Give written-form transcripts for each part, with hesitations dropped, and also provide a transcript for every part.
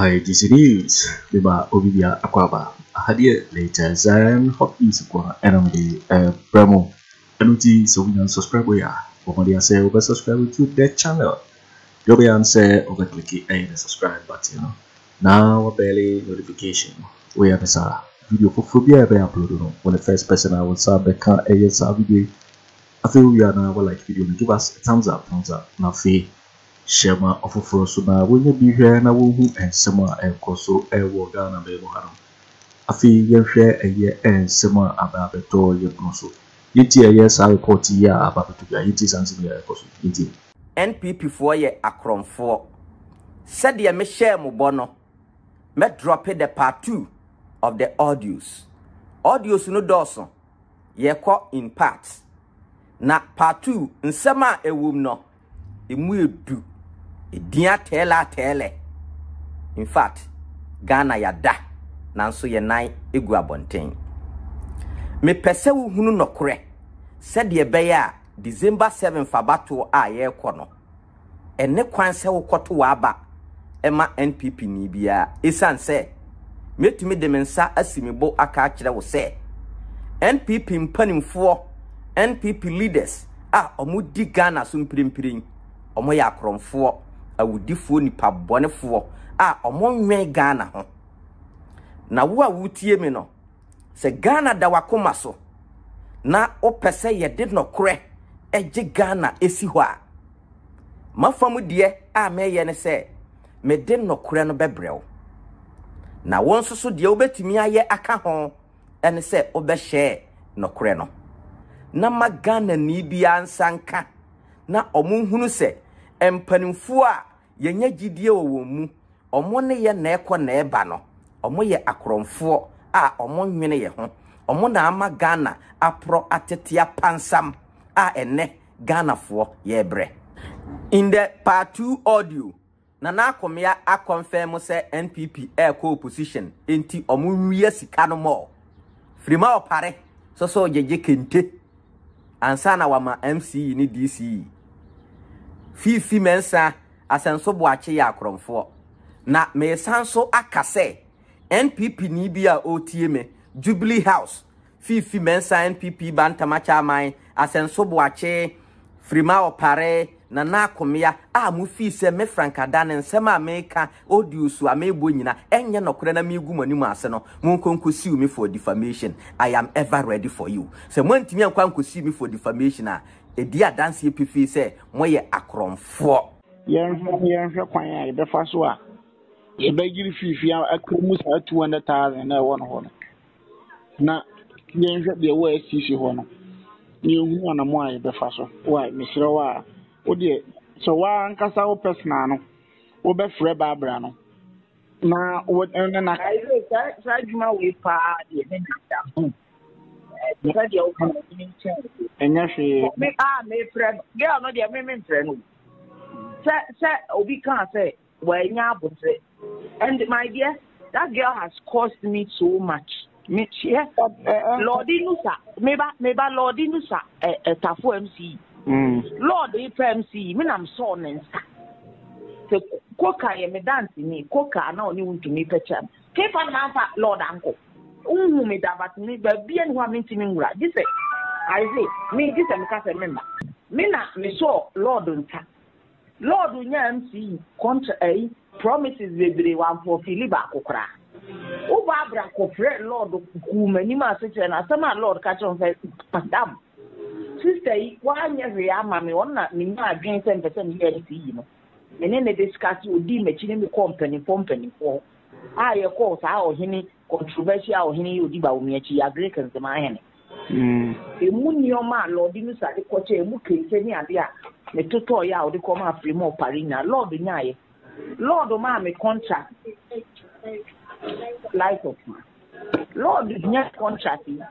Aha yɛ GC News, mema obi bia akwaaba. Aha deɛ latest and hot news nko ara ɛna mede ɛbrɛ mo. Ɛno nti sɛ wonya subscribe yɛ a, bɔ mmɔden sɛ wobɛ subscribe to the channel. Deɛ wobɛyɛ ara ne sɛ wobɛ click ɛyɛ the subscribe button no na wabɛle notification no. Woyɛ ne saa video foforɔ biara yɛbɛyɛ upload no, wo ne first person a wo nsa bɛka ɛyɛ saa video yi. Afei wowie a na wa like video no, give us a thumbs up, thumbs up, na afei Hyɛ ma ɔfoforɔ nso na wɔnya bi hwɛ na wɔhu nsɛm a ɛrekɔ so wɔ Ghana man mu ha no. Afei yɛnhwɛ ɛyɛ nsɛm a aba abɛtɔ yɛn pono so. Yɛntie ɛyɛ saa report yi a aba abɛtɔ dwa. Yɛntie saa nsɛm yi a ɛrekɔ so yi. Yɛntie. NPP foɔ yɛ akorɔmfoɔ. Sɛdeɛ me hyɛɛ mo bɔ no, mɛ drope the part 2 of the audios. Audios no dɔɔso, yɛkɔ in parts. Na part 2 nsɛm a ɛwom no, Emu yɛ du. Edin atɛɛlɛ atɛɛlɛ. In fact, Ghana yɛada nanso yɛn nan gu abɔnten. Mepɛ sɛ wohunu nɔkorɛ sɛdeɛ ɛbɛyɛ a December 7th abatoɔ a yɛrekɔ no, ɛne kwan sɛ wokɔto w'aba ma NPP ni biara ɛsiane sɛ mɛtumi de me nsa asi me bo aka akyerɛ wo sɛ NPP mpanimfoɔ, NPP leaders a wɔdi Ghana so mprempren, wɔyɛ akorɔmfoɔ, awudifoɔ, nipa bɔnefoɔ a wɔnwɛn Ghana ho. Na wo a wotie me no, sɛ Ghana da w'akoma so na wopɛ sɛ yɛde nɔkorɛ gye Ghana si hɔ a, m'afa mu deɛ a mɛyɛ ne sɛ mede nɔkorɛ no bɛbrɛ wo. Na wo nso so deɛ wobɛtumi ayɛ aka ho ne sɛ wobɛhyɛɛ nɔkorɛ no na ma Ghanani biara nsa nka na wɔnhunu sɛ mpanimfoɔ a yɛnya gyidie wɔ wɔn mu, wɔn ne yɛ na ɛkɔ na ɛba no, wɔyɛ akorɔmfoɔ a wɔnnwene yɛ ho. Wɔn na ama Ghana aporɔ atete apansam a ɛnnɛ Ghanafoɔ yɛrebrɛ. In the part 2 audio, Nana Akomea akɔnfɛm sɛ NPP ɛɛkɔ opposition enti ɔmo nwia sika no more. Firima Opare soso gyegye kente ansa na wama MCE ne DCE. Fiifi Mensah Asɛnso Boakye yɛ akorɔmfoɔ. Na meesan so aka sɛ NPP ni bi a ɔretie me, Jubilee House Fifi Mensah NPP Bantama Chairman, Asɛnso Boakye, Frima Opare, Nana Akomea a mo fii sɛ me Frank Ada ne nsɛm a meka, audios a mebɔ nyina ɛnyɛ nɔkorɛ na megu mo anim ase no, monkɔ nkɔ sue me for defamation. I am ever ready for you. Sɛ moantumi ankɔ ankɔ sue me for defamation a, ɛdi adanseɛ pefee sɛ moyɛ akorɔmfoɔ. Yɛnhwɛ yɛnhwɛ kwan a yɛbɛfa so a yɛbɛgyere fiifi akura mu saa 200,000 na ɛwɔ no hɔ no. Na yɛnhwɛ deɛ ɛwɔ STC hɔ no, na yɛnhunu anamɔ a yɛbɛfa so. Wai, mesrɛ wo a, wo deɛ, sɛ woankasa wo personal no, wobɛfrɛ Barbara no, na wo ne na. Ayi saa saa adwuma wei paa deɛ ne na da ho. Sɛ deɛ woka no ne nkyɛn. Ɛnyɛ hwee. Me a mefrɛ no, girl no deɛ me memfrɛ no. Sɛ sɛ obi kaa sɛ Wanya aboterɛ. And my dear, that girl has cost me so much. Me hyɛ Lord Nusa, meba meba Lord Nusa ɛtafo MC. Lord pɛ MC, me nam sɔɔ ne nsa. Sɛ koka yɛ me dance ni, koka na ɔne wontumi pɛ kyɛm. Kefa na manfa Lord ankɔ. Wohu me da but me baabi ani hɔ a mentumi nwura. Gye sɛ I say me gye sɛ meka sɛ memma. Me na me sɔɔ Lord nsa. Lord nyaa MC contra ɛyi promises bebree wanfulfili baako koraa. Wo Barbara kɔfrɛ Lord guu m'anim ase kyerɛ no asɛm a Lord ka kyerɛ no sɛ madam sister yi wanyɛ hwee ama me ɔno na menya adwene sɛ mpɛ sɛ meyɛ MC yi no me ne ne discuss odii m'akyi ne me kɔɔ mpanimfoɔ mpanimfoɔ a yɛkɔɔ saa ɔhene controversial ɔhene yi odi Bawumia akyi Agric Nzemaa hene. Emu nneɛma a Lord Nusa de kɔkyɛɛ, emu kente ne ade a metotɔeɛ a ɔde kɔmaa Frema Opare nyinaa, Lord nyaeɛ. Lord maa me contract. Light of ma. Lord nya contract yi.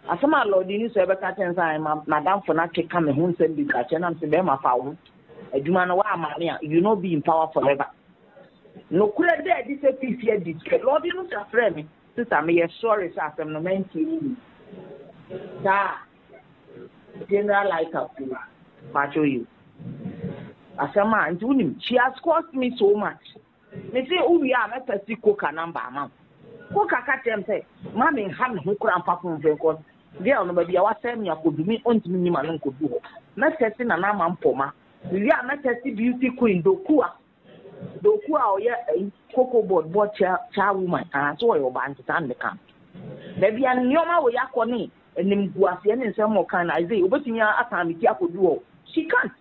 Asɛm a Lord Nusa bɛka kyerɛ sɛ madamfo no akeka me ho nsɛm bebree akyerɛ nam sɛ bɛrima fa wo ho. Adwuma no woama me a, you no be in power forever. Nokorɛ dɛ adi sɛ fifi adi sika. Lord Nusa frɛ me. Sister meyɛ sorry sɛ asɛm no mantie no yie saa general light up yi pakyɛw yi asɛm a nti wonim she has cost me so much. Me se wo wie a mɛtɛsti Koka number ama wo. Koka ka kyerɛ me sɛ ma me nha me ho koraa mfa phone mfrɛ because girl no baabi a wasɛe me akɔdu me ɔntumi nyi m'ano nkɔdu hɔ. Mɛtɛsti Nana Ama Mpɔma. Me wie a mɛtɛsti Beauty Queen Dokua. Dokua a ɔyɛ ayi Cocoa Board board chair chairwoman ah so ɔyɛ ɔbaa nti saa na meka no. Baabi a nneɛma wei akɔ ne animguaseɛ ne nsɛm a ɔka no Isaiah obɛtumi asan me ti akɔdu hɔ. She can't.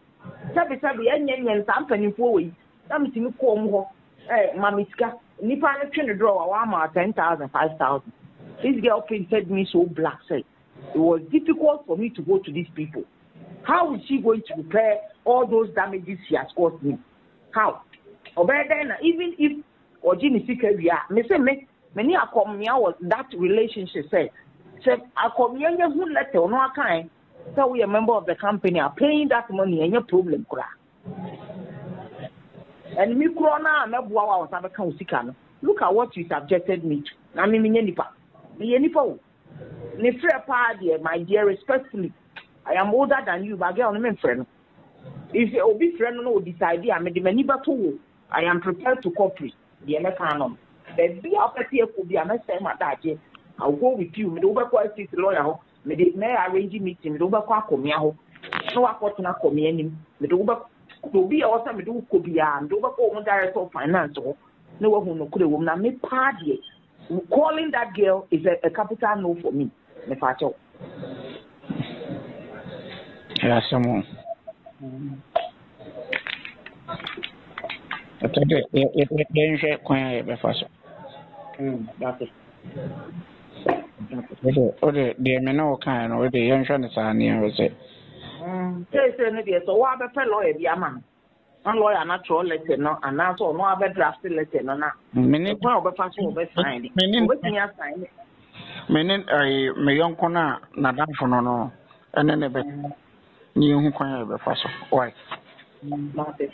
Sɛbe sɛbe ɛnyɛ nyɛ saa mpanimfoɔ wei na metumi kɔ wɔn hɔ eh, ma me sika. Nipa no twe ne drawer wama 10,000, 5,000. This girl painted me so black sɛ it was difficult for me to go to these people. How is she going to repair all those damages she has caused me? How? Ɔbɛyɛ dɛn na even if ɔgye ne sika wie a, me se me, me ne akɔmmea wɔ that relationship sɛ, sɛ akɔmmea nya hu letter ɔno akae sɛ woyɛ member of the company a, paying that money ɛnyɛ problem koraa. And me korɔ no a mɛboa wo a wɔsan bɛka wo sika no, look at what you subjected me to. Na me menyɛ nipa. Meyɛ nipa o. Ne frɛ paa deɛ, my dear, respectfully, I am older than you, but girl no memfrɛ no. If obi frɛ no na ɔdecide a, mede m'ani bɛto wo. I am prepared to cooperate. Deɛ mɛka ano no. Baabi a wopɛ sɛ yɛkɔ bi a, mɛsɛe m'adagye. I will go with you. Mede wobɛkɔ estate lawyer hɔ. Mede mɛ arrange meeting. Mede wobɛkɔ akɔmea hɔ. Na wakɔtena akɔmea anim. Mede wobɛkɔ obi a ɔwɔ sɛ mede wo kɔ biara, mede wobɛkɔ wɔn director of finance hɔ. Na wahu nokorɛ wɔ mu. Na me paa deɛ, calling that girl is a capital no for me. Mepa kyɛw. Ɛyɛ asɛm o. Ɛtɔ dɛ yɛnhwɛ kwan a yɛbɛfa so. Wode deɛ me ne wo kaeɛ no, wode yɛnhwɛ no saa ne yɛnhwɛ sɛ. Seesei no deɛ sɛ woabɛpɛ lɔya bi ama no na lɔya no atwerɛ letter no anaasɛ ɔno abɛdraft letter no na kwan a ɔbɛfa so ɔbɛsan de ɔbɛtumi asan ne. Me ne ɛyi me yɔnko no a n'adamfo no no ɛne ne bɛ ne yɛhu kwan a yɛbɛfa so. Why? Mate.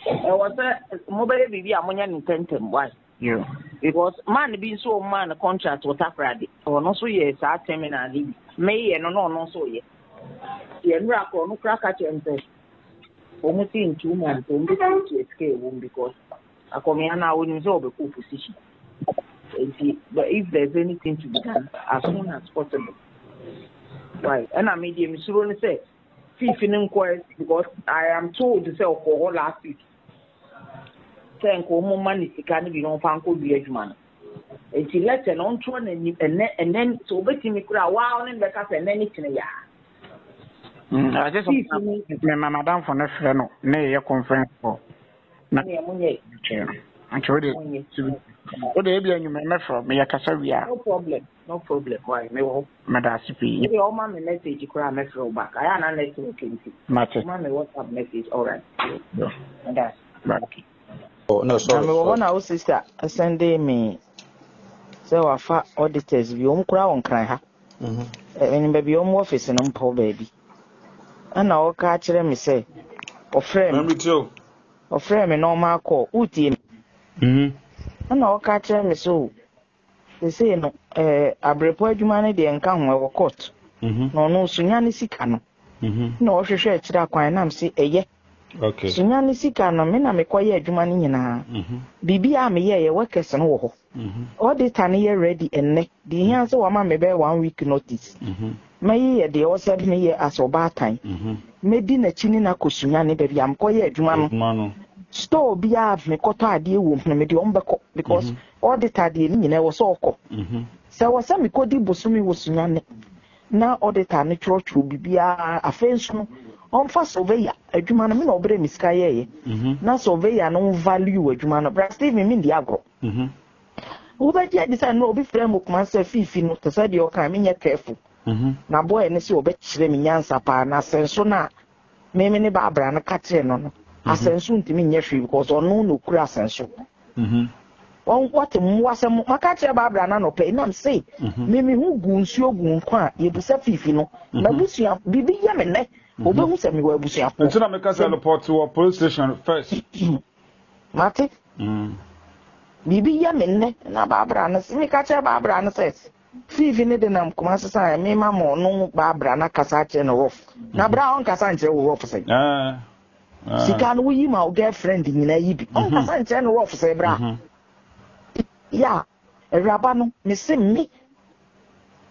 Ɛwɔ sɛ mobɛyɛ biribi a monyɛ no ntɛmntɛm. Why? Yeah. Because man bi nso ɔmaa no contract wɔ Takoradi. Ɔno nso yɛ saa terminal no bi. Meyɛ no na ɔno nso yɛ. Yɛ nnura korɔ ɔno kora ka kyerɛ m sɛ wɔn si in 2 months wɔn bɛtuatua sika ɛwɔ mu because akɔmea no a wɔnim sɛ ɔbɛkɔ opposition. Nti but if there's anything to be done as soon as possible. Why? Ɛna me deɛ mesuro no sɛ fifi no nkɔ because I am told sɛ ɔkɔ hɔ last week. Sɛ nka wɔn mma ne sika no bi na ɔmfa nkɔ wie adwuma no. Nti letter no ɔntwerɛ n'anim ɛnɛ ɛnɛ sɛ obetumi koraa waa ɔne no bɛka sɛ ɛnɛ ne kyene yaa. Agye sɛ mema madamfo no frɛ no na yɛyɛ conference call. Na monyɛ. Kyerɛ no. Nti wode wode ebi anwummerɛ mɛfrɛ meyɛ kasa wie a. No problem. No problem. Why? Me wɔ hɔ. Meda ase pii. Wode ɔma me message koraa mɛfrɛ wo back. Ayɛ ana network nti. Mate. Ɔma me WhatsApp message. All right. Meda ase. Bye. Okay. Oh, no, Na sorry, mewɔ hɔ sorry. na wo sister sɛnde me sɛ wafa auditors bi wɔn koraa wɔ Nkran ha. Ɛnim baabi a wɔn office no mpɔ baabi. Ɛna ɔka akyerɛ me sɛ ɔfrɛ me Mami tio. ɔfrɛ me na ɔma akɔ wotie me. Ɛna ɔka akyerɛ me sɛ o sesei no ɛɛ abrepɔ adwuma no deɛ nka ho ɛwɔ court. Na ɔno sunya ne sika no. Na ɔhwehwɛ akyire akwan nam se ɛyɛ. Sunya ne sika no me na mekɔyɛ adwuma no nyinaa. Biribi a meyɛeɛ workers no wɔ hɔ. Auditor no yɛ ready ɛnnɛ. Deɛ ehia sɛ wama me bɛyɛ one week notice. Mɛyeyɛ deɛ ɛwɔ sɛ meyɛ as ɔbaatan. Mɛdi n'akyi ne no akɔ Sunyani baabi a mekɔyɛ adwuma no. Store biara mekɔtɔ adeɛ wɔ mu no mede wɔn bɛkɔ because auditor deɛ ne nyinaa ɛwɔ sɛ ɔkɔ. Sɛ ɛwɔ sɛ mekɔdi bosome wɔ Sunyani na auditor no twerɛtwerɛ biribiara afei nso no ɔmfa surveyor adwuma no me na ɔbrɛ me sika yɛɛyɛ na surveyor no value adwuma no. Bra Steven mendi agorɔ. Wobɛgye adi sɛ nnora obi frɛ me kuma sɛ fiifi no te sɛ deɛ ɔka menyɛ careful. Na boy no sɛ ɔbɛkyerɛ me nyansa paa na asɛnso no a meme ne baabra no ka kyerɛ no no asɛnso ntumi nyɛ hwee because ɔno na okura asɛnso. Wɔn wɔte mmoa sɛ mo maka kyerɛ baabra no anɔpɛ nam se meme ho gu nsuo gu nkwa a yɛbusa fiifi no mabusua biribi yɛ me nnɛ obɛhu sɛ mewɔ abusuafoɔ. Nti na meka sɛ report wɔ police station first. Mate. Biribi yɛ me nnɛ na baabra no se meka kyerɛ baabra no sɛ fiifi ne de nam kuma sesa mema ma ɔno baabra no akasa akyerɛ no rough. Na bra ɔnkasa nkyerɛ wo rough sɛ. Sika no woyi ma wo girlfriend nyinaa yi bi. Ɔnkasa nkyerɛ no rough sɛ bra. Ya, awuraba no, mese me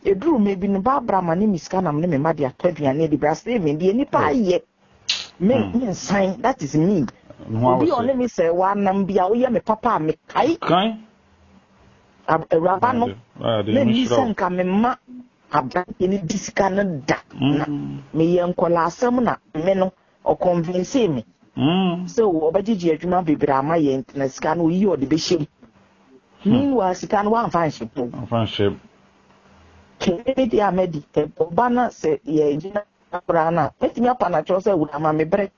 Ɛduru mmerɛ bi no, Barbara ma ne me sika na me ne me mma de atɔ aduane adi. Bra Stephen, deɛ nipa ayɛ me me nsan, that is me. Obi a ɔne me sɛ wanam bi a woyɛ me papa a mekae. Awuraba no, na nni sɛ nka me mma aberanteɛ no di sika no da. Na meyɛ nkɔla asɛm na me no, ɔconvincee me sɛ ɔbɛgyegye adwuma bebree ama yɛn nti na sika no oyi ɔde bɛhyɛ mu. Meanwhile sika no wamfa nhyɛ mu. Wamfa nhyɛ mu. Kɛmɛ deɛ a madi ɔba na sɛ yɛgyina koraa no a mɛtumi apa no akyerɛw sɛ wura ma me brɛ.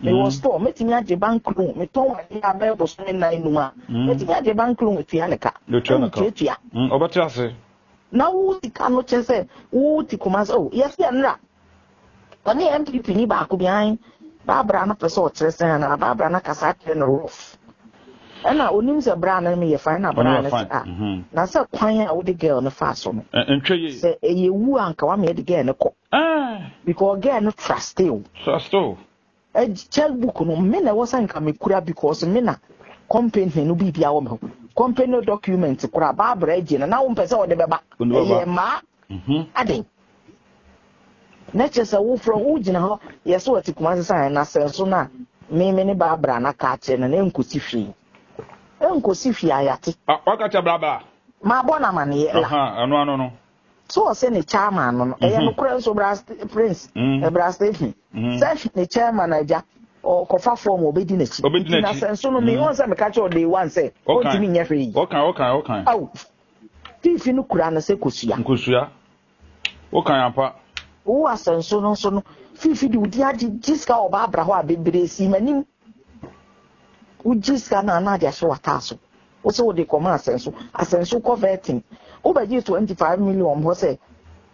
Mewɔ store mɛtumi agye bank loan metɔn adeɛ a bɛyɛ bosome nan num a mɛtumi agye bank loan atua ne ka. Atua ne ka. Tuatua. Ɔbɛte ase. Na wo sika no kyɛ sɛ wo te Kumasi oh yɛsi ɛnra Ɔne NPP ni baako bi ae Barbara no pɛ sɛ ɔkyerɛ sɛn anaa Barbara no akasa akyerɛ no rough ɛna onim sɛ bra no meyɛ fine na bra no sɛ ah mhm. na sɛ kwan a wode girl no faa so no sɛ ɛyɛ wu a nka wama yɛde girl no kɔ because girl no trust o trust o Check book no me na ɛwɔ sɛ nka me kura because me na company no biribi awɔ me ho. Company document kora Barbara agye no na wo mpɛ sɛ ɔde bɛba. Ɛyɛ mmaa. Mhm. Aden. Na kyerɛ sɛ wofrɛ wo gyina hɔ yɛ sɛ wɔte Kumasi san na sɛ nso na me me ne Barbara na ka akyerɛ no na ɛnkosi hwee. Ɛnkosi hwee ayate. Ah, waka kyerɛ Barbara? Mabɔ no amaneɛ la. Ɛno ano no. So ɔsɛ ne chairman no no ɛyɛ mhm. nokorɛ nso bra prince mm. eh, bra stephen mm. sɛ ne chairman agya ɔkɔfa fɔm ɔbɛdi n'akyi nti na sɛ nso no me ɔn sɛ meka kyerɛ ɔde one sɛ ɔntumi nyɛ hwee yi aw fifi no kura no sɛ kosua nkosua wokan ampa wo asɛnso no nso no fifi de wodi agye gye sika ɔba abra hɔ a bebree si m'anim Wogye sika no a na ade ahyɛ w'ataa so. Wo sɛ wode kɔma asɛnso. Asɛnso kɔ vetting. Wobɛgye 25 million hɔ sɛ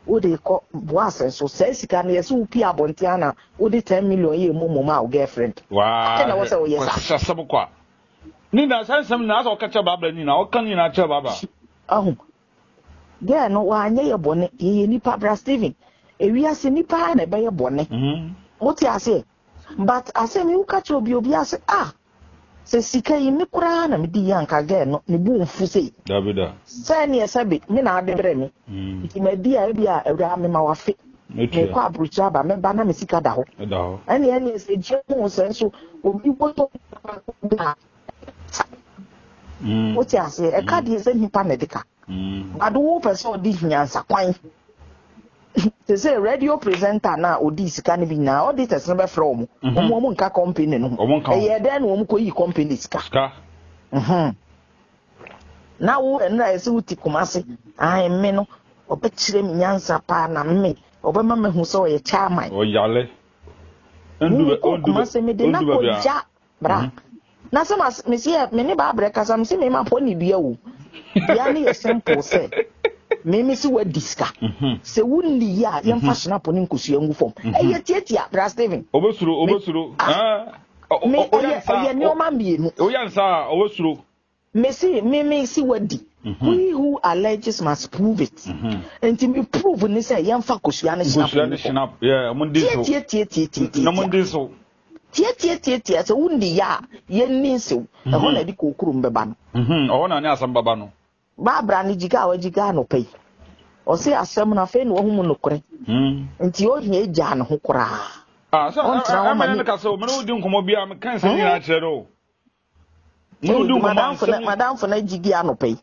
wode kɔ boa asɛnso. Saa sika no yɛsɛ wopie abɔnten a na wode 10 million yɛ momo ma wo girlfriend. Waa Adɛn na ɛwɔ sɛ woyɛ saa? Kwasasɛm kwa. Ne nyinaa saa nsɛm nyinaa asɛ ɔka kyerɛ Barbara ne nyinaa ɔka ne nyinaa kyerɛ Barbara. Ahu. Girl no wanyɛ yɛ bɔne. Yɛyɛ nipa bra Steven. Ewiase nipa ara na ɛbɛyɛ bɔne. Wote aseɛ? But asɛm yi woka kyerɛ obi obi ase ah sɛ sika yi me koraa na mede yi anka girl no ne bo mfu sei. Dabi da. Sɛ neɛ sɛbe me na ade brɛ me mm. nti madi a ebi a awuraa mema wafe. Mekɔ aburokyire aba mɛba na me sika da hɔ. Da hɔ. Ɛne ɛne sɛ gye mu sɛ nso obi bɔtɔ a mm. wote aseɛ ɛka mm. deɛ sɛ nipa na ɛde ka. But wo pɛ sɛ ɔde nyansa kwan. Te sɛ radio presenter no a odii sika no bi nyinaa, auditors no bɛfrɛ wɔn. Mhm. Wɔn wɔn nka company no ho. Wɔn nka ho. Ɛyɛ dɛn na wɔn kɔyi company sika? Sika. Mhm. Na wo ɛnna ɛsɛ wo ti Kumasi, ae me no, ɔbɛkyerɛ me nyansa paa na me, ɔbɛma mahu sɛ ɔyɛ chairman. Ɔyale. Wo kɔ Kumasi, mede na kɔgya Bra. Mm -hmm. Na sɛ mas mesi yɛ me ne baabrɛ kasa mesi me ma pɔ ne dua o. Dua ne yɛ simple sɛ me me si wadi sika. Mhm. Sɛ wonni yi a yɛmfa mhm. hyena ne nkosua ngu fam. Mhm. Ɛyɛ tietia bra Steven. Obesuro obesuro. Ah. Me ɛyɛ ɛyɛ nneɛma mmienu. Oyɛ nsa a obesuro. Me se me me se wadi. He who alleges must prove it. Nti me prove ne sɛ yɛmfa kosua ne hyena Kosua ne hyena yeah ɔmo ndi so. Tie tie tie tie tie. Na ɔmo ndi so. Tie tie tie tie sɛ wondi yɛ a yɛnni nsew. Ɛhɔ na ɛde kookuro bɛba no. Ɛhɔ na ne asɛm bɛba no. Barbara ne gyiga a wagyiga anɔpa yi. Ɔse asɛm no afei na wahu mu nokorɛ. Nti ohia gyaa ne ho koraa. Ah, sɛ Ɔntena hɔ ma ɛmɛ ne. ne kasa o, mene wodi nkɔmɔ bi a meka nsɛm nyinaa kyerɛ no o. Hey, madamfo na madamfo na gyigi anɔpa yi.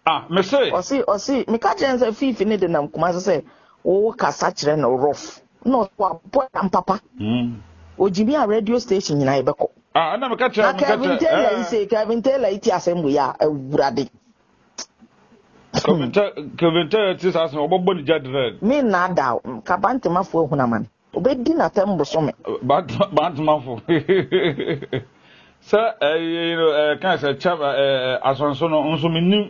Ah, me se. Ɔse ɔse meka kyerɛ no sɛ fifi ne de nam kuma so sɛ wo kasa kyerɛ no rough. Na ɔse wabɔ dam papa. Mm. Ogyimi a radio station nyinaa yɛbɛkɔ. Ah, ɛna meka kyerɛ Na Kevin Taylor yi se Kevin Taylor yi ti asɛm wei a awurade. Kevin Taylor ti saa asɛm ɔbɛbɔ ne gya dread. Me nnaada kabantemafo ahunu amane. Obedi n'atɛm bosome. Bantemafo sɛ ɛyɛ no ɛka sɛ kyɛ ɛɛ asɔnso no nso menim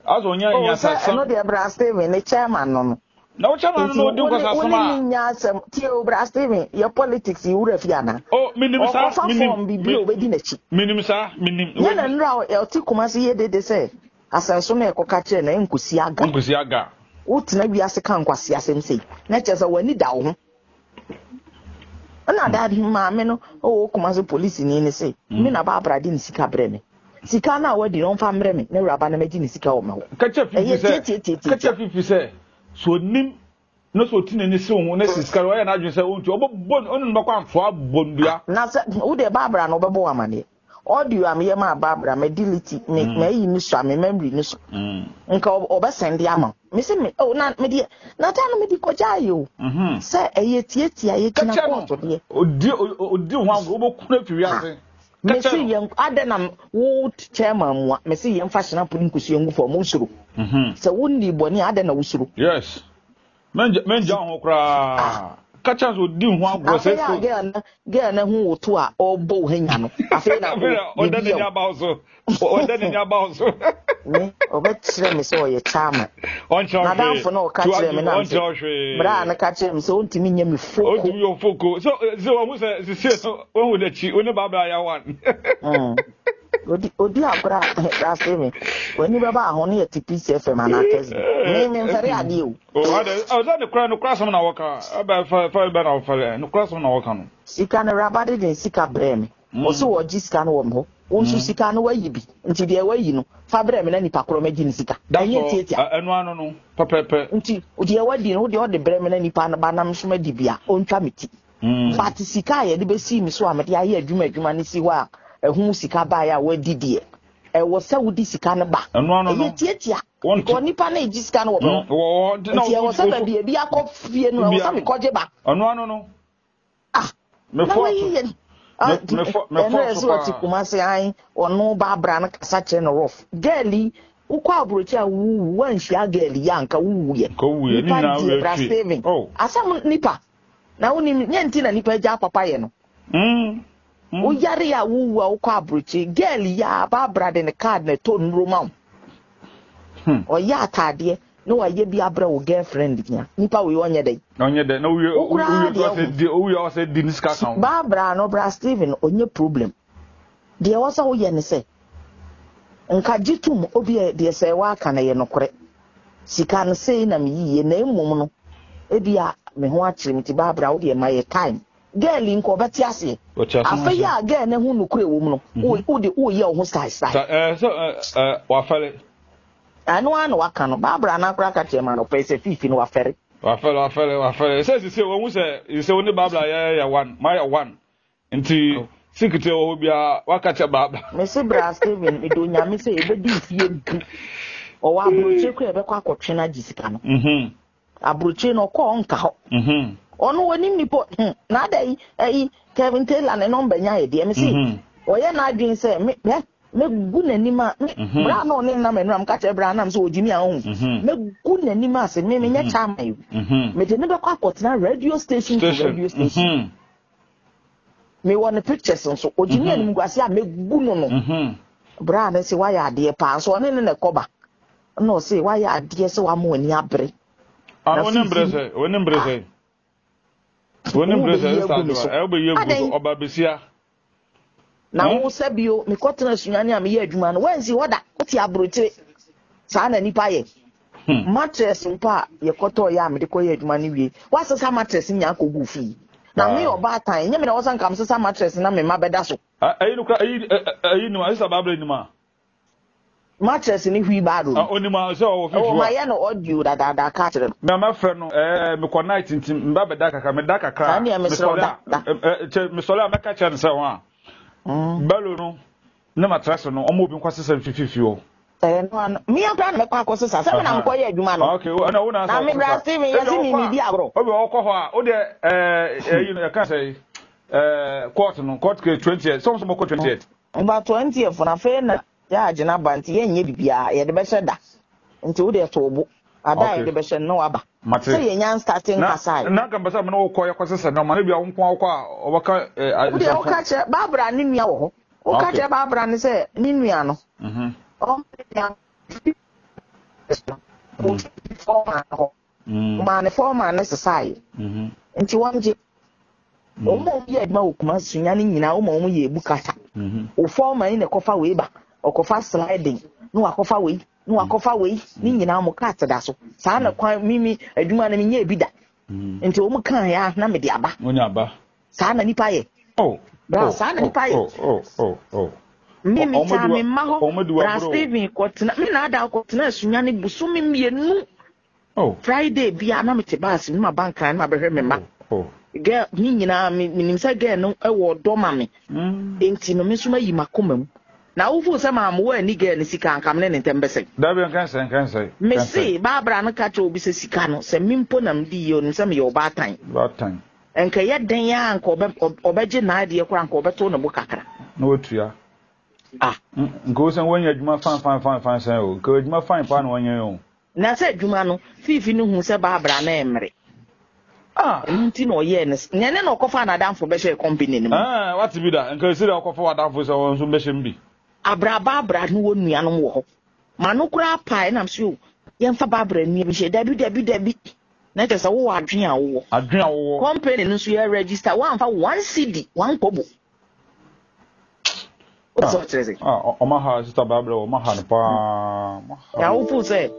asɛ ɔnya Oh, sɛ nyasasɛm. ɛno deɛ bra Steven ne chairman no no. Na wo chairman no Nti na ɔdi wo ne nkwasasɛm wo ne a. ne nya asɛm tie o bra Steven yɛ politics yi wura fi ana? Oh menim saa Ɔkɔfa menim form biribi a obedi n'akyi. menim saa menim. Nyɛ na nnura a ɔte Kumasi yɛ dede sɛ Asɛnso na ɛkɔka kyerɛ no ɛnkosi aga. Ɛnkosi aga. Wotena wiase ka nkwaseasɛm sei na kyerɛ sɛ w'ani da wo ho. Ɛna da maame no ɔwɔ Kumasi polisini no se me na Barbara de ne sika brɛ me. Sika no a wadi no ɔmfa mbrɛ me na awuraba no mɛgye ne sika wɔ me hɔ. Ka kyerɛ Fifi Ɛyɛ sɛ, ka tiatiatiatia. kyerɛ Fifi sɛ, sɛ onim na sɛ ɔti n'ani si wo ho na sɛ sika no ɔyɛ n'adwene sɛ ɔntua, ɔbɛbɔ no, ɔne no bɛkɔ antoa abɔ no dua. Na sɛ wo deɛ Barbara na ɔbɛbɔ wo amaneɛ. Audio a meyɛ maa Barbara, mɛ delete, me mayi no so a, me memory no so. Nka ɔbɛ send ama wo. Me se me, oh na me deɛ, na da no me de kɔgyae o. Sɛ ɛyɛ tietia, yɛgyina Kakyɛ no, kɔɔto deɛ. ɔdi ɔdi ho agorɔ, wobɛku no afi wiase. Me Kakyɛ se no. yɛn, adɛn na wo chairman mua, me se yɛmfa hyena ne nkosua ngu fam, wosuro. Sɛ wonni bɔne a, adɛn na wosuro? Yes. Mengya ho koraa. Ka kyerɛ sɛ ɔdi ho agorɔ sɛ Afei a girl no girl no ho wo to a ɔrebɔ wo hanya no. Afei na ɔda n'ani aba wo so. Ɔda n'ani aba wo so. Me ɔbɛkyerɛ me sɛ ɔyɛ charmer. Ɔnkyerɛ hwee. N'adamfo no ɔka kyerɛ me na sɛ bra no ka kyerɛ me sɛ ɔntumi nyɛ me foko. Ɔntumi yɛ foko. So sɛ wɔn sɛ sisi no wɔn hu n'akyi wɔn ne baabra yɛ one. Odi odi agorɔ a ase me w'ani bɛba aho ne yɛte Peace FM anaa Kesbi. Me me mfɛre adeɛ o. O ade ɔsɛ ne kora no kora asɛm na wɔka ɛbɛ fɛ fɛ bɛ na wɔfɛre no kora asɛm na wɔka no. Sika no awuraba de ne sika brɛɛ me. Ɔse wɔgye sika no wɔ me hɔ. Wo nso sika no wayi bi nti deɛ wayi no fa brɛ me na nipa korɔ mɛgye ne sika. Ɛnyɛ tiatia. Ɛno ano no pɛpɛpɛ. Nti deɛ wadi no wo deɛ ɔde brɛ me na nipa no ba na me nso madi bi a ɔntwa me ti. But sika a yɛde bɛsii me so a mede ayɛ adwuma adwuma no si hɔ a ɛho sika baeɛ a woadi deɛ, ɛwɔ sɛ wode sika no ba. Ɛyɛ tiatia. Because nipa no regye sika no wɔ me hɔ. Nti ɛwɔ sɛ baabi ebi akɔ fie no, ɛwɔ sɛ mekɔgye ba. Ɛno ano no. Ah, na wayi yɛ. Ɛno yɛ sɛ ɔte Kumase an ɔno Barbara no kasa kyerɛ no rough. Girl yi, wokɔ aburokyi a wuwu, woanhyia girl yi a nka wuwuiɛ. Nipa deɛ bra Steven. Asɛm nipa. Na wonim, nyɛ nti na nipa agya papa yɛ no. Woyare a wowu a wokɔ aburokyi, girl yi a Barbara de ne card na ɛtɔ nnuro ma wo. Ɔyɛ ataadeɛ na wayɛ bi abrɛ wo girlfriend nya. Nipa wei ɔnyɛ dɛn? Ɔnyɛ dɛn na wowie wowie ɔsɛ di wowie ɔsɛ di ne sika ka ho. Barbara no bra Steven ɔnyɛ problem. Deɛ ɛwɔ sɛ woyɛ ne sɛ nka gye tom obi deɛ sɛ waka no yɛ nokorɛ. Sika no sei na meyiyie na mmom no ebia me ho akyere me nti Barbara wo deɛ ma yɛ time. Girl yi nka ɔbɛte aseɛ. Afei a girl no ahu nokorɛ wɔ mu no wo de woyɛ wo ho style style. Sɛ wafɛre. Ɛno ara na waka no. Barbara no koraa ka kyerɛ me anɔpa yi sɛ Fifi no wafɛre. Wafɛre wafɛre wafɛre. Sɛ sisi wɔn sɛ sɛ wo ne Barbara yɛ yɛ one ma yɛ one nti sikiti wɔ hɔ biara waka kyɛ Barbara. Mese bra Steven mede onyame sɛ yɛbɛdi mfie du ɔwɔ aburokyire kora yɛbɛkɔ akɔtwe no agye sika no. Aburokyire no ɔkɔɔ ɔnka hɔ. Ɔno wɔnim nipa na ada yi ɛyi Kevin Taylor ne nɔmba nya yɛ deɛ mese ɔyɛ n'adwene sɛ me hwɛ mɛgu n'anim a me bra na ɔne nam ɛnura meka kyerɛ bra nam sɛ ɔgyimi a ɔhu mɛgu n'anim ase me menyɛ kyama yi mede ne bɛkɔ akɔtena radio station to radio station mewɔ ne pictures nso ɔgyimi animguase a mɛgu no no bra no sɛ wayɛ adeɛ paa nso ɔne ne na ɛkɔba na ɔse wayɛ adeɛ sɛ wama w'ani abere na ɔne mbrɛ sɛ ɔne mbrɛ sɛ ɔne mbrɛ sɛ ɛsɛ adwoa ɛwobɛyi agu so ɔba besia Na wo sɛ bio, mekɔtena Sunyani a meyɛ adwuma no, woansi hɔ da, wote aburokyire. Saa na nipa yɛ. Mattress mpo a yɛkɔtɔɔ yɛ a mede kɔyɛ adwuma no wie, woasesa mattress nyinaa kɔgu fie. Na me ɔbaatan, ɛnyɛ me na ɛwɔ sɛ nka mesesa mattress na me mma bɛda so. Ɛyi no kora, ɛyi ɛyi nim a, ɛsɛ baabra nim a. Mattress ne wheelbarrow no. Ah, onim a sɛ ɔwɔ fifi wa. Mayɛ no audio dadaada ka kyerɛ no. Na mɛfrɛ no ɛɛ mekɔ night nti mba bɛda kakra meda kakra. Saa nea mesrɛ wo da da. Kyɛ mesɔre a mɛka kyerɛ no sɛ ho a. Bello no ne mattress no ɔmo obi nkɔ sesa mfifi hɔ. Ɛno ano me akora na mɛkɔ akɔ sesa sɛ me na mekɔ yɛ adwuma no. Okay, ɛna wo na Na me bra Steven yɛse me me di agorɔ. Obi ɔkɔ hɔ a o deɛ ɛɛ ɛyi no yɛka sɛ ɛɛ court no court case 20th sɛ ɔmo sɛ ɔmo kɔ 20th. Mba 20th no afei na Yɛagye no aba nti yɛnyɛ biribiara, yɛde bɛhyɛ da. Nti wo deɛ to wo bo. Ada a Okay. yɛde bɛhyɛ no na waba. Mate. Sɛ yɛnya nstate Na nkasae. na nka mpɛ sɛ me ne wo kɔ yɛkɔsesa nneɛma na ebia wo nko ara wokɔ a wɔbɛka eh, Wo deɛ nsɛmfo. woka kyerɛ Barbara ne nua wɔ hɔ. Woka Okay. kyerɛ Barbara no sɛ ne nua no, ɔma ne nua no fɔɔma no hɔ. Ɔmaa ne fɔɔma no sesaeɛ. Nti wɔngye. Wɔn a wɔyɛ adwuma wɔ Kumasi Sunyani nyinaa wɔma wɔn yɛ ebu kata. Wo foreman yi na ɛkɔfa wei ba, ɔkɔfa sliding, na wakɔfa wei, na wakɔfa wei, ne nyinaa wɔn cart da so. Saa na kwan mimi adwuma no menyɛ ebi da. Nti wɔn kaa ya na mede aba. Wonya aba. Saa na nipa yɛ. Oh, Bra, oh, saa na oh, nipa yɛ. oh, oh, oh, oh. Me Ɔ- me ɔmo taa di wa me mma hɔ. ɔmo di Bra waboro o. Steven kɔtena me na ada kɔtena Sunyani bosome mmienu. Oh, Friday bia na mete baase mu na maba Nkran na mabɛhwɛ me mma. oh, oh. Girl ne nyinaa me menim sɛ girl no wɔ ɔdɔ ma me. Enti no me nso mayi m'akoma mu. Na wofoo sɛ maa mowɔ ani girl no sika anka me ne ne ntam bɛsɛe. Dabi nkɛnsɛ nkɛnsɛ Me nkɛnsɛ. se Barbara no ka kyerɛ obi sɛ sika no sɛ me mpo na mede yie onim sɛ meyɛ ɔbaatan. Baatan. Nka ɛyɛ dɛn ara nka ɔbɛ ɔbɛgye n'adeɛ koraa nka ɔbɛto ne bo kakra. Na watua. Ah. Nka wo sɛ wanya adwuma fine fine fine fine sɛn o. Nka adwuma fine paa na wanya o. Na sɛ adwuma no, Fiifi no huu sɛ Barbara no remmere. Ah. Ɛno nti na ɔyɛɛ no Nyɛ ne na ɔkɔfaa n'adamfo bɛhyɛɛ company no mu. Ɛɛ, wate bi da. Nka esi dɛ ɔkɔfa w'adamfo sɛ ɔno nso mbɛhyɛ mu bi. Abra Barbara no wɔ nuanom wɔ hɔ. M'ano koraa pae na mese o, yɛmfa Barbara nua bi nhyɛ. Dabi, dabi, dabi. Na kyerɛ sɛ wowɔ adwene a wowɔ. Adwene a wowɔ. Company no nso yɛ register, woamfa one cedi, one kobo. Wopɛ sɛ ɔkyerɛ sɛ? Ah, ɔma ha sista Barbara, ɔma ha no paa. Na wofo sɛ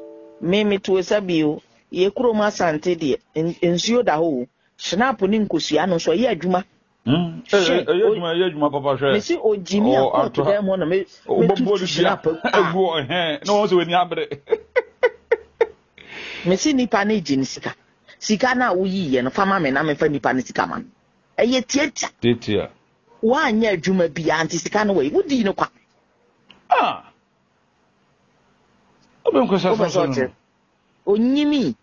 me meto esa bio, yɛ kurom Asante deɛ, nsuo da hɔ o. Schnapp ne nkosua no nso ɛyɛ adwuma. Hmm. Ɛyɛ adwuma, ɛyɛ adwuma papa hwɛ. Mesi ogyimi a kɔɔto dɛm hɔ na me metu schnapp. Egu ɔhɛn na wɔn sɛ wɔn ani abere. Mesi nipa no gye ne sika. Sika no a woyiiɛ no fa ma me na memfa nipa no sika ma no. Ɛyɛ tiatia. Tiatia. Woanyɛ adwuma biara nti sika no wɔ yi. Wodii no kwa. Ah. Wobɛ nkɔsɛ asɛm so no. Onyimi.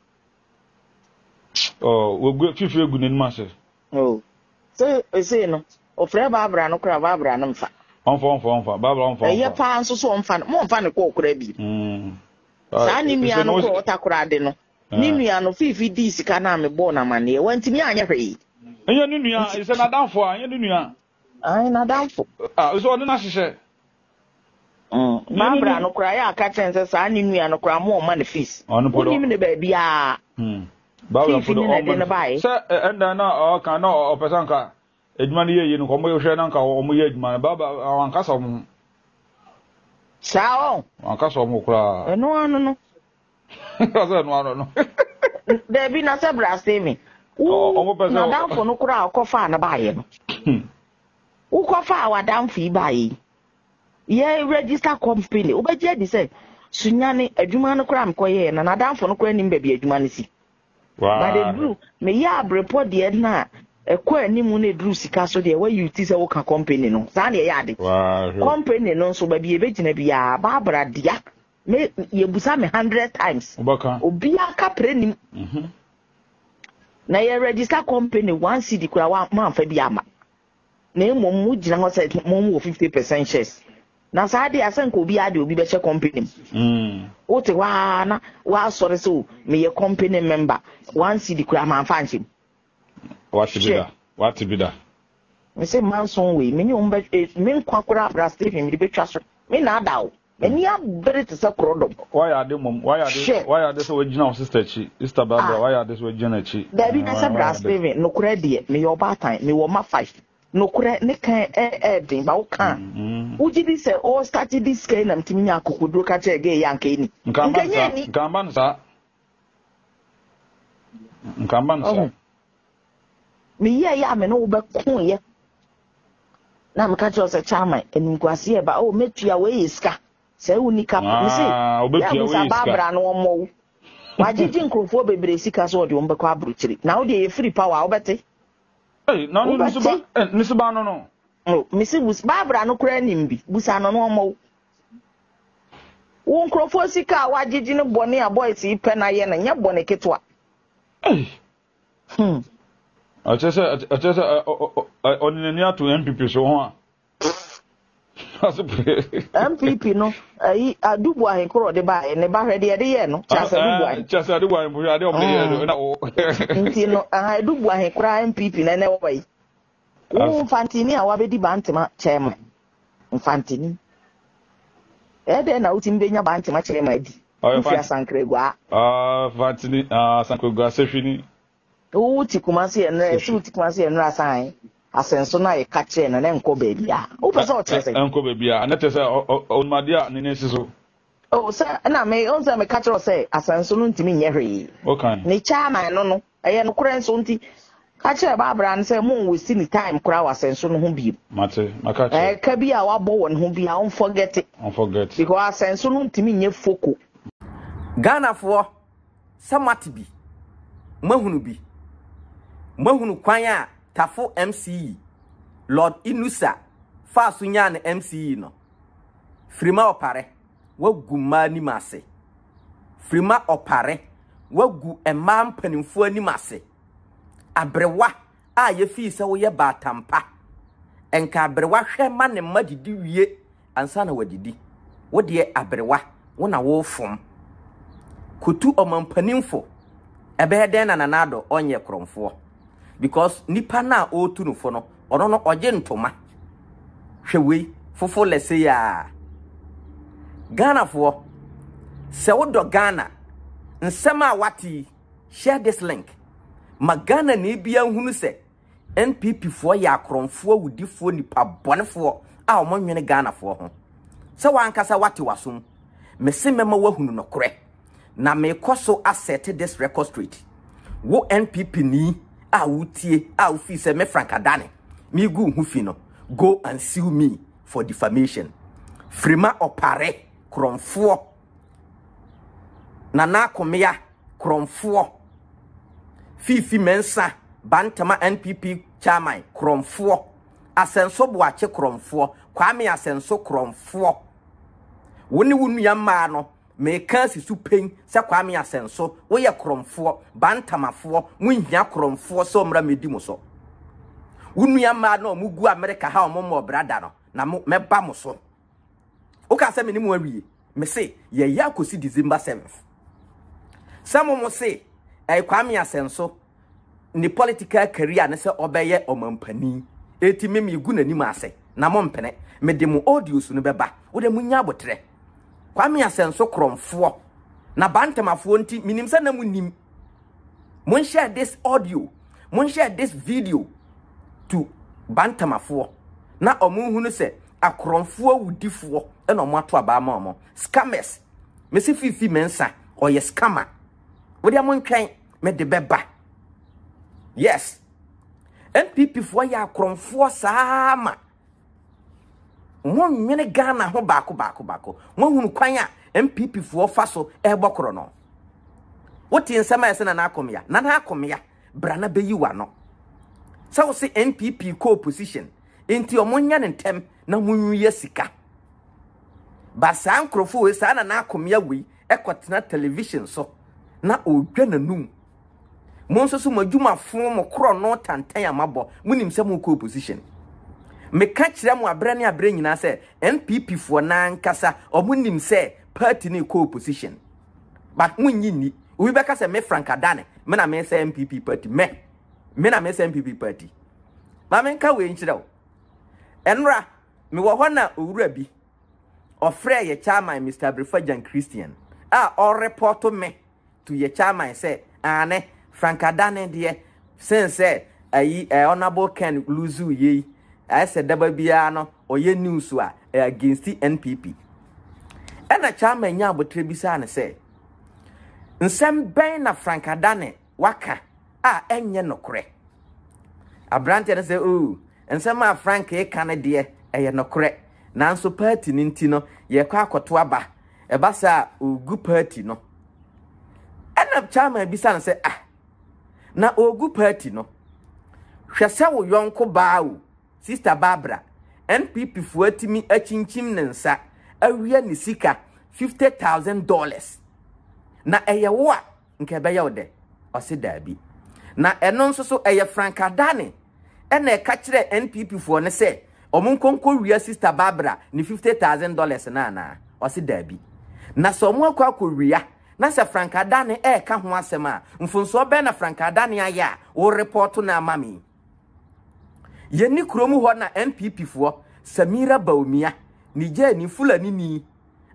Oh, wogu fifi egu n'anim ase. Oh. Sɛ ɛsei no, ɔfrɛ Barbara no koraa Barbara no mfa. Ɔmfa ɔmfa ɔmfa Barbara ɔmfa ɔmfa. Ɛyɛ paa nso so ɔmfa no, mo ɔmfa no kɔɔ koraa bi. Mm. Saa ne nua no korɔ ɔtakora ade no. Ne nua no Fifi dii sika no a mebɔɔ no amanneɛ. Wantumi anyɛ hwee. Ɛnyɛ ne nua, sɛ n'adamfo a, ɛnyɛ ne nua. Ae, n'adamfo. Ah, sɛ ɔne no ahyehyɛ. Mm, Barbara no koraa yɛ aka kyɛn sɛ saa ne nua no koraa mo ɔma no fees. Wonim ne baabiara. Hmm. Barbara Fifi ne na ɛde no baeɛ. Sɛ ɛnda na ɔka na ɔpɛ sɛ nka adwuma no yɛ yie no nka ɔmo hwɛ na nka ɔmo yɛ adwuma no Barbara wankasa ɔmo ho. Saa ɔ. Wankasa ɔmo koraa. Ɛno ano no. Ɔsɛ ɛno ano no. Dabi na sɛ bra Steven. Wo n'adamfo no koraa ɔkɔfaa no baeɛ no. Wokɔfaa w'adamfo yi baeɛ yi. Yɛ register company wobɛgye adi sɛ Sunyani adwuma no koraa mekɔyɛɛ no n'adamfo no koraa nim baabi adwuma no si. But eduru meyɛ abrepɔ deɛ no a ɛkɔ anim na eduru sika so deɛ wayi ti sɛ woka company no saa na ɛyɛ ade. Company no nso baabi yɛbɛgyina biara Barbara dea Me yɛbusa me hundred times. Wobɛka. Obiara kaprɛ nim. Mhm. Na yɛ register company one cedi koraa wa moamfa bi ama. Na mmom mo gyina hɔ sɛ mo wɔ 50% shares. Na saa deɛ asɛ nka obiara de obi bɛhyɛ company mu. Mm. Wote hɔ ara na woasɔre sɛ o meyɛ company member one cedi koraa mamfa anhyɛ mu. Wate bi da. Wate bi da. Me se manson wei me ne wɔn bɛ eh, me nkwa koraa bra Stephen mede bɛtwa so. Me na ada o. M'ani abere te sɛ korɔdɔm. Wayɛ ade mmom, wayɛ ade, Hwɛ! wayɛ ade sɛ wagyina wo sister akyi. Sister Barbara, Ah. wayɛ ade sɛ wagyina n'akyi. Dabi na Ah, sɛ wayɛ bra ade. Steven, nokorɛ deɛ, meyɛ ɔbaatan, mewɔ mma five. Nokorɛ ne kan ɛ ɛɛden, ba wo ka a, Mm. wogye di sɛ ɔɔ start di sika yi na metumi nya akokoduro ka kyerɛɛ girl yi a anka ɛnni. Nka amba Nka no ɛnyɛ saa. ɛnni. Nka amba no saa. Nka amba no saa. Ɔho. Meyɛɛyɛ a me ne wo bɛkoeɛ. Na meka kyerɛ wo sɛ chairman, animguaseɛ ɛba, oh mɛtua, wei yɛ sika. Sɛ wonni ka, me se, Ah, yɛ wobɛtua, abusa wei yɛ sika. Barbara no ɔmmɔ wo. Wagyegye nkurɔfoɔ bebree sika sɛ ɔde wɔn bɛkɔ aburokyire. Na wo deɛ yɛfiri power a, wobɛte. Ei, na ɔno ne suba, Wobɛte. eh, ne suba no no. Oh, me se bus, Barbara no koraa nim bi. Busa no no ɔmmɔ wo. Wo nkurɔfoɔ sika a wagyegye no bɔne a boys yi pɛ na yɛ no, nyɛ bɔne ketewa. Ei. Hmm. Ɔkyerɛ sɛ ɔkyerɛ sɛ ɔde n'ani ato NPP so ho a. NPP no ayi Adubu ahenkoro ɔde baeɛ ne ba hwɛ deɛ ɛde yɛɛ no Charles Adubu ahe. Charles Adubu ahe hwɛ adeɛ ɔmo de yɛɛ no na o. Nti no aha Adubu ahe koraa NPP na ɛnɛ wɔba yi. Wo Mfantini a wabɛdi Bantama chairman Mfantini. Ɛyɛ dɛn na wotumi bɛnya Bantama chairman adi? Wofiri Asankragua. Ah, Mfantini, ah, Asankragua Sehwini. Wo te Kumasi ɛnora, ɛsɛ wo te Kumasi ɛnora san asɛnso no a yɛka kyerɛ no na ɛnkɔ baabi a. Wopɛ sɛ ɔkyerɛ sɛ? Ɛnkɔ baabi a, na kyerɛ sɛ ɔnumadeɛ a ne nan si so. Oh, sɛ ɛna me, ɔn sɛ meka kyerɛ sɛ asɛnso no ntumi nyɛ hwee. Okay. Ne chairman no no, ɛyɛ nokorɛ nso nti. Ka kyerɛ Barbara no sɛ mo nwesti ne time koraa wɔ asɛnso no ho bio. Mate, maka kyerɛ. Ɛka bi a wabɔ wɔ ne ho biara ɔnfɔgɛte. Ɔnfɔgɛte. Because asɛnso no ntumi nyɛ foko. Ghanafoɔ, sɛ moate bi, moahunu bi, moahunu kwan a Tafo MCE, Lord Inusa faa so nyaa ne MCE no. Firima Ɔpare, woagu mmaa anim ase. Firima Ɔpare, woagu mmaa mpanimfoɔ anim ase. Aberewa a yɛfii sɛ woyɛ baatampa. Nka aberewa hwɛ ma ne mma didi wie ansa na wadidi. Wo deɛ aberewa, wo na wofom. Kotu ɔmampanimfo. Ɛbɛyɛ dɛn na Nana Addo ɔnyɛ korɔmfoɔ? Because nipa no a ɔretu no fo no, ɔno no ɔgye ntoma. Hwɛ wei, fofo lɛse yi a. Ghanafoɔ, sɛ wodɔ Ghana, nsɛm a wate yi, Share this link ma Ghanani biara nhunu sɛ NPP foɔ yɛ akorɔmfoɔ awudifoɔ nipa bɔnefoɔ a wɔn nwene Ghanafoɔ ho. Sɛ wankasa wate wasom, mese mɛma wahunu nokorɛ na mekɔ so asɛte this record straight. Wo NPP ni a wotie a wofii sɛ me Frank Adane megu ho fi no, go and sue me for defamation. Firima ɔpare korɔmfoɔ Nana Akomea Korɔmfoɔ, Fiifi Mensah Bantama NPP Chairman Korɔmfoɔ, Asɛnso Boakye Korɔmfoɔ, Kwame Asɛnso Korɔmfoɔ. Wo ne wo nua mmaa no, meka asi so pen sɛ Kwame Asɛnso, woyɛ korɔmfoɔ, Bantamafoɔ, monhia korɔmfoɔ sɛ ɔmmra mmɛdi mo so. Wo nua mmaa no a wɔgu Amerika ha a wɔmmɔɔ bra da no, na mo, mɛba mo so. Woka sɛ me ne mo awie. Me se yɛyɛ akɔsi December 7th. Sɛ mo mo se ɛyɛ Kwame Asɛnso ne political career ne sɛ ɔbɛyɛ ɔmampanin. Eti me megu n'anim ase na mo mpene. Mede mo audios no bɛba. Wo de munya abotrɛ. Kwame Asɛnso korɔmfoɔ na bantamafoɔ nti menim sɛ na mo nim. Mon share this audio, mon share this video to bantamafoɔ na ɔmo nhunu sɛ akorɔmfoɔ awudifoɔ ɛna ɔmo ato abaa ma ɔmo scammers. Mesi fifi mensa ɔyɛ scammer. Wode mo ntwɛn me de bɛba. Yes. NPP foɔ yɛ akorɔmfoɔ saa ma. Monnwene Ghana ho baako baako baako. Moahunu kwan a NPP foɔ fa so ɛrebɔ korɔ no. Wote nsɛm a ɛsɛ Nana Akomea. Nana Akomea, bra na bɛyi w'ano. Sɛ wo se NPP kɔ opposition, nti ɔmo nyɛ ne ntɛm na mo nwia sika. Ba saa nkurɔfoɔ wei, saa Nana Akomea wei ɛkɔtena television so na ɔredwa n'anum. Mo nso so mo adwumafo, mo korɔno tantan a moabɔ, monim sɛ mokɔ opposition. Meka kyerɛ mo aberɛ ne aberɛ nyinaa sɛ NPP foɔ no ankasa ɔmo nim sɛ party no rekɔ opposition. But monnye nni. Obi bɛka sɛ me Frank Adane, me na mesɛ NPP party. Me, me na mesɛ NPP party. Ma menka wei nkyerɛ wo. Ɛnora, mewɔ hɔ na owura bi, ɔfrɛɛ yɛ chairman Mr. Abrefa Christian a ɔrepɔto me to yɛ chairman sɛ aane Frank Adane deɛ sen sɛ ayi eh, Honourable Ken lose yei ayɛ sɛ daba biara no ɔyɛ news a eh, against NPP. Ɛna chairman nya abotrɛ bisaa no sɛ nsɛm bɛn na Frank Adane waka a ɛnyɛ nokorɛ. Aberanteɛ no sɛ, oh, nsɛm a Frank reka no deɛ ɛyɛ nokorɛ, nanso party no nti no yɛkɔ akɔto aba, ɛba saa a ɔgu party no. Ɛna chairman bisa no sɛ, ah, na ɔgu party no, hwɛ sɛ wo yɔnko baa o, Sister Barbara, NPP foɔ atumi akyinkyim ne nsa awia ne sika $50,000. Na ɛyɛ wo a, nka ɛbɛyɛ wo dɛ? Ɔse daabi. Na ɛno nso so ɛyɛ Frank Adane ɛna ɛka kyerɛɛ NPP foɔ no sɛ ɔmo nkɔ nkɔ wia Sister Barbara ne $50,000 no anaa? Ɔse daabi. Na sɛ ɔmo akɔ akɔ wia na sɛ Frank Adane ɛɛka ho asɛm a, mfonsoɔ bɛn na Frank Adane ayɛ a wo report no ama me yi? Yɛnni kurom hɔ na NPP foɔ Samira Bawumia, Nigerni, Fulani ni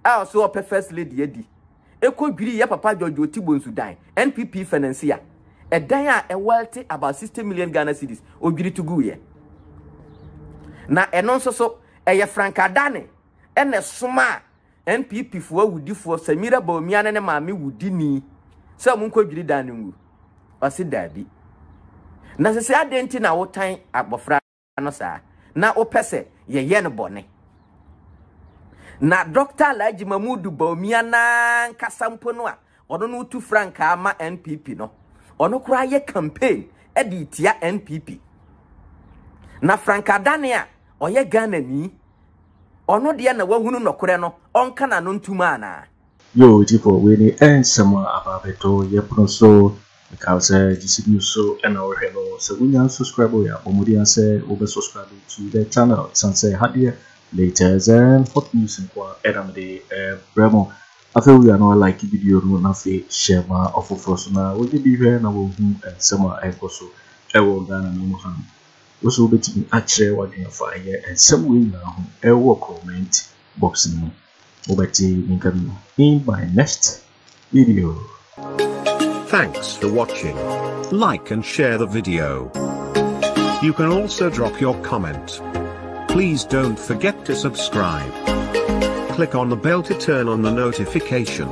a ɔso ɔpɛ First Lady adi, ɛkɔ dwirii yɛ papa George Oti Bonsu dan, NPP financier, ɛdan a ɛwɛlte about 60 million Ghana cedis, ɔdwiri to guiɛ. Na ɛno nso so, ɛyɛ Frank Adane ɛna ɛsomaa NPP foɔ awudifoɔ Samira Bawumia ne ne maame wudini sɛ ɔmo nkɔ dwiri dan no ngu. Ɔse daabi. Na sɛ sɛ adɛn nti na wotan abɔfra no saa na wopɛ sɛ yɛyɛ no bɔne? Na Dr. Alhaji Mahmudu Bawumia n'ankasa mpo no a ɔno no tu frankaa ma NPP no, ɔno koraa yɛ campaign de tia NPP. Na Frank Adane a ɔyɛ Ghanani, ɔno deɛ na wahunu nɔkorɛ no, ɔnka n'ano ntom anaa? Yoo Gyefo wei ne nsɛm a aba abɛtɔ yɛ pono so. Meka wo sɛ GC News so na wohwɛ no. Sɛ wonya nsubscribe yɛ a bɔ mmɔden ara sɛ wobɛ subscribe to the channel ɛsiane sɛ ha deɛ latest and hot news nko ara na mede brɛ mo. Afei wowie a na wa like video no na afei share ma ɔfoforɔ so na wɔnya bi hwɛ na wɔhu nsɛm a ɛrekɔ so ɛwɔ Ghana no mu ha no. Wo nso wobɛtumi akyerɛ w'adwene afa ɛyɛ nsɛm wei nyinaa ho ɛwɔ comment box no mu. Wobɛte me nka bio in my next video. Thanks for watching. Like and share the video. You can also drop your comment. Please don't forget to subscribe. Click on the bell to turn on the notification.